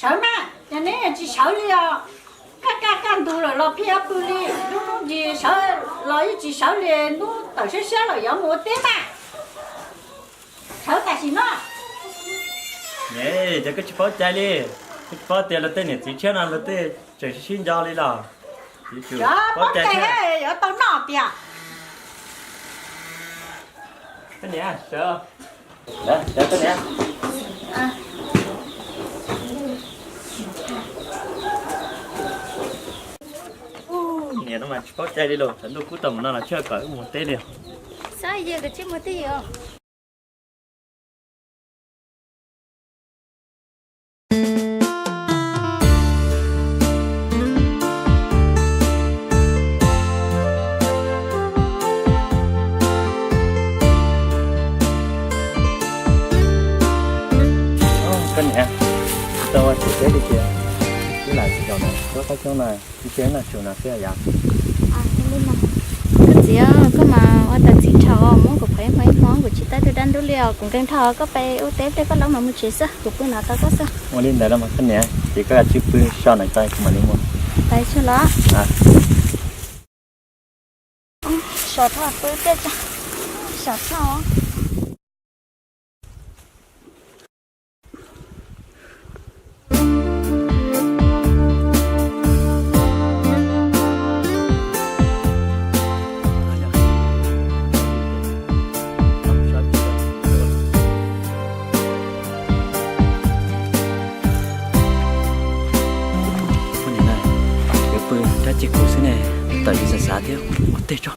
Sawv mas, yog neb tsis sawv li os, kaj kaj kaj ntug lawm los pheej pw li, hnub ntsis sawv los yeej tsis sawv li, hnub tawm siab siab lawm yuav mus ua teb mas. Sawv tam sim no. Ces koj tsis paub cai li, koj tsis paub tias luag tej niam txiv tshiab no luag tej tseem sib sib nco li los? Yuav paub cai, yuav tau noj tiag. Koj niam, sawv. Niam no mas tsis paub cai li los, thaum ntuj kub tau mus no los tsis kom wb mus teb li. Xav yog koj tsis mus teb os. Koj niam, tau ua tsis teb li tias, wb lam tsis zaum no, koj qab xyoob no, wb cia wb noj tsuag no xwb yom. Koj txiv, koj mas ua tau txiv dhau, muab kuv pov ib hmo ib hmo, kuv tsis tau tus dab ntub li os, kuv nkees dhau, koj peb ua teb pliag koj lawv mam mus tsev xwb, kuv pw no tau koj xwb. Ua li ntawd los mas koj niam, ces koj tsis pw so no tso kuv mam li mus. Pais tsuag los. Sov dhau pw tej tso, sov dhau. Poj niam na, yuav pw rab ci kuv xwb ne, tawm yus xav xav thiab ua teg tso.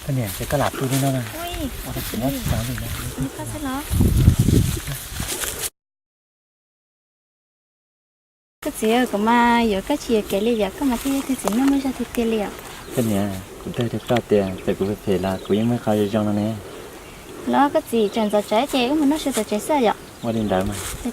Koj niam, ces koj lam pw li no na. Ua tau tsis nyob tsis tau li na. Koj txiv, kuv mas yuav koj tsis yuav kev li yom, koj mas thiaj yog tus txiv neej muaj zog tiag tiag li os. Koj niam, kuv twb hais rau koj tias txawm kuv phem phem los kuv yeej muaj qhov zoo zoo no ne. Los koj txiv, tseem ntxov tsawv ces wb mus noj su tom tsev xwb yom. Ua li ntawd mas. Kuv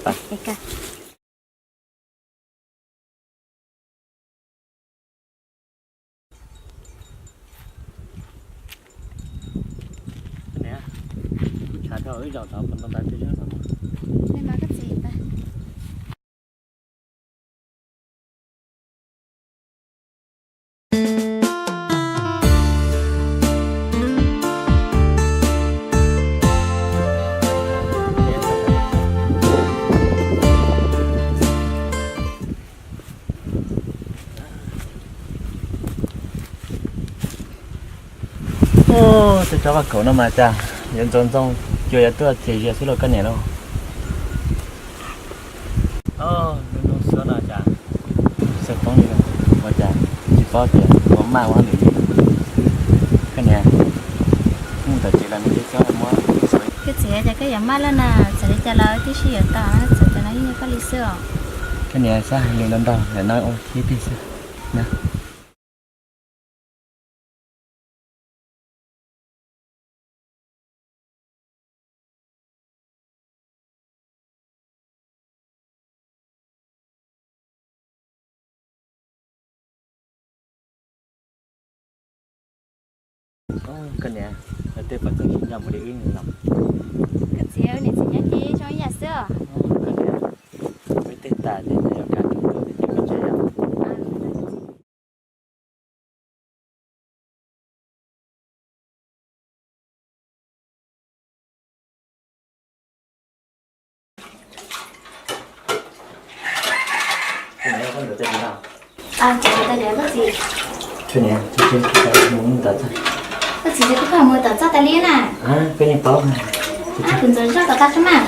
tshav dhau, wb zaum tod puas tau ntawv twg zog los? Tej tsob vaj kaum no mas cas yuav ntxoov ntxoo, cua yuav tuaj txias zias xwb lauj koj niam lauj. Hnub hnub xwb no cas xawv poob li, ua cas tsis paub tias ua maj ua lwm li. Koj niam, mus tom tsev los nws tsis txhob muab. Koj txiv, cas koj yuav maj lawm na, txawm li cas los wb twb sib yuav tau, txawm tias no yeej yog koj li xwb os. Koj niam, xav hais lus ntau ntau, lam no ua ib pliag xwb na. Koj niam, lawv tej pom txog sib nco mus li wb los. Koj txiv, niam txiv nyob ces zoo ib yam xwb os. Wb tej tas ces yuav kav tus tus ces wb tsev yom. Koj niam, koj txiv, koj txiv, koj mus tom txaj tas li na. Kuv ntxuav zog kom tau tso mas.